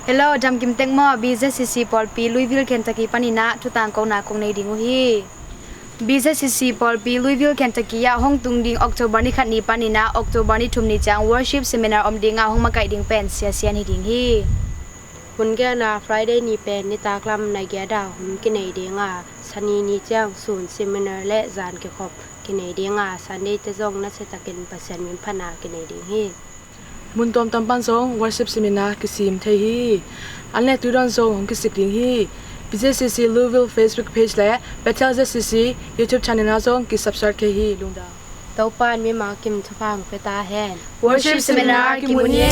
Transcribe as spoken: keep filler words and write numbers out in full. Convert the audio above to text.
Hello, damkim tek maw? BZCC pawlpi Louisville, Kentucky panin ah thutangkona kong nei ding uh hi. BZCC pawlpi Louisville, Kentucky ah hong tung ding October ni khat ni panin ah October ni thum ni ciang worship seminar om ding ah hong makaih ding pen Sia Sian hi ding hi. Hun gelna Friday ni pen nitaklam nai giat ah hun kinei ding a, Sani ni ciang sun seminar le zan kikhop kinei ding a, Sunday te zong nasia takin Pasian min phatna kinei ding hi. Mun tuamtuam pan zong worship seminar kisim thei hi. An le tuidon zong hong kisik ding hi. BZCC Louisville Facebook page le Bethel ZCC YouTube channel ah zong kisubscribe thei hi. Lungdam. Topan mimal kim thupha hong pia ta hen. Worship seminar kimu ni.